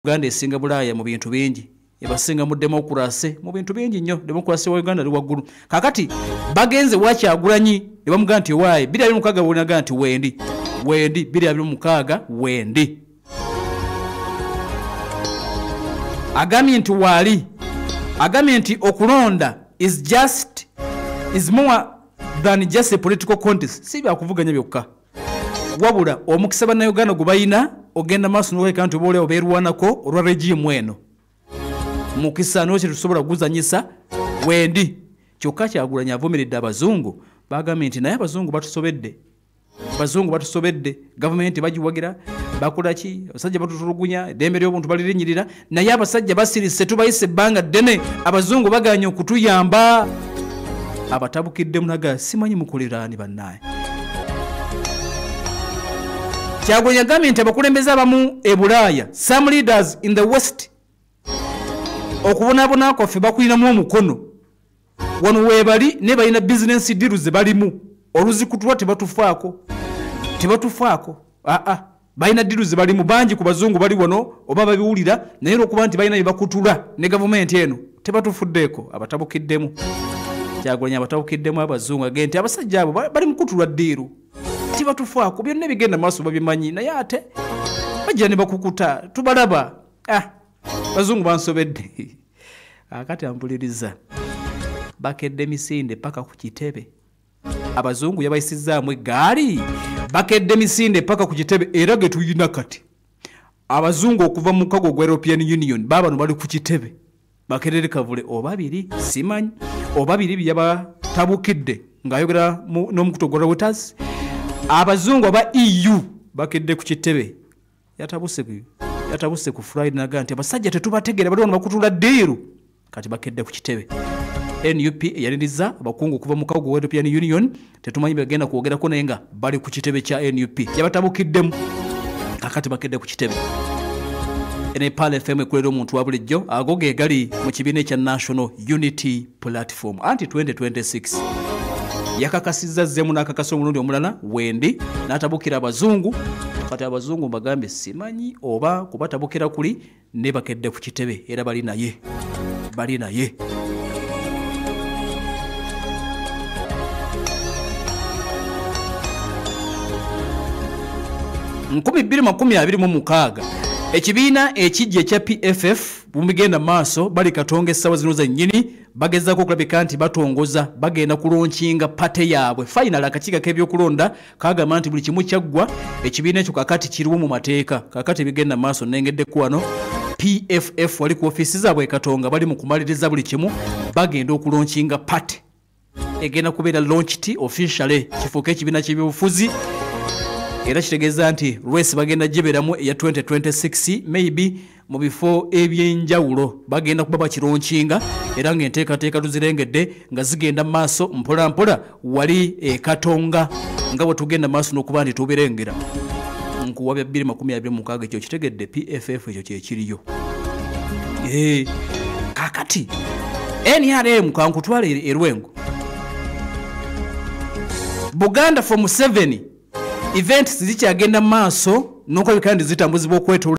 Uganda esinga Bulaaya mu bintu bingi, ebasinga mu democracy mu bintu bingi nnyo. Democracy wa Uganda ali waggulu. Kakati bagenze wa Kyagulanyi ne bamugamba nti waayi 2026 bonaga nti wendi wendi 2026 wendi. Agambye nti waali, agambye nti okulonda is more than just a political contest, si byakuvuganya byokka, wabula omukisa bannayuganda gwe balina ogenda maaso n'okuleka nti oba oliawo beerwanako olwa regimu eno, mukisa n'okyo tetusobola kuguzanyisa wendi. Kyokka Kyagulanyi avumiridde abazungu, bagambye nti naye abazungu batusobedde, abazungu batusobedde, gavumenti bagiwagira, bakola ki, abasajja batutulugunya, eddembe ly'obuntu balirinyirira, naye abasajja basirise, tubayise ebbanga ddene, abazungu baganye okutuyamba. Abatabukiddemu naga simanyi mukoleraani bannaye. Kyagulanyi agambye nti abakulembeze abamu e Bulaaya, some leaders in the West, okubonaabona kwaffe bakulinamu omukono, wano weebali naye balina bizinensi diru ze balimu, oluzikutulwa tebatufaako, tebatufaako, aa balina diru ze balimu. Bangi ku bazungu bali wano oba babiwulira, naye olwokuba nti balina bye bakutula ne gavumenti eno tebatufuddeeko. Abatabukiddemu Kyagulanyi, abatabukiddemu abazungu, agende nti abasajja abo bali mu kutulwa ddiiru, tebatufaako, byonna ebigenda maaso babimanyi, naye ate bajja ne bakukuta, tubalaba. Bazungu bansobedde. Akati ampuliriza, bakedde misinde paka ku kitebe. Abazungu yabayisizaamu eggaali, bakedde misinde paka ku kitebe, era ge tuyina kati abazungu okuva mu mukago gwa European Union baabano bali ku kitebe. Makerere Kavule oba biri simanyi oba biri byabatabukidde ng'ayogera n'omukutu gwa Reuters. Abazungu aba EU bakedde ku kitebe, yatabuse ku Friday naga nti abasajja tetubategeera, bali wano bakutula ddiiru, kati bakedde ku kitebe. NUP eyaliriza abakungu okuva mu mukago gwa European Union, tetumanyi bagenda kwogerako, naye nga bali ku kitebe kya NUP, yabatabukiddemu, kakati bakedde ku kitebe. Nepal FM ekulera omuntu wa bulijjo, ago ge gali mu kibiina ekya National Unity Platform. Anti 2026 yakakasizza zzemu n'akakasa omulundi omulala wendi, n'atabukira abazungu. Kati abazungu mbagambye simanyi oba kubatabukira kuli, ne bakedde ku kitebe, era bali naye, bali naye. 2026 ekibiina ekijja ekya PFF bumigenda maaso, bali Katonga essaawa zino zennyini, bagezaako okulabika nti batongoza, bagenda kulonkinga pate yaabwe. Final akakiiko k'ebyokulonda kagamba nti buli kimu kyaggwa, ekibiina ekyo kakati kiriwo mu mateeka. Kakati ebigenda maaso nnengeddeko wano, PFF wali ku ofiisi zaabwe e Katonga, bali mu kumaliriza buli kimu, bagenda okulonkinga pate, egenda kubeera launched officially, kifuuke ekibiina ky'ebyobufuzi. Era kitegeeza nti race bagenda gibeeramu eya 2026, maybe mu bifo ebyenjawulo bagenda kuba bakironkinga, era ng'enteekateeka tuzirengedde nga zigenda maaso mpola mpola wali e Katonga, nga bwe tugenda maaso n'okuba nti tubirengera. Nkuwa bya 2026 ekyo kitegedde, PFF ekyo kyekiriyo. Kakati NRM kankutwale Erwengo, Buganda for Museveni events zikyagenda maaso n'okulabika nti zitambuzibwa okwetoloola.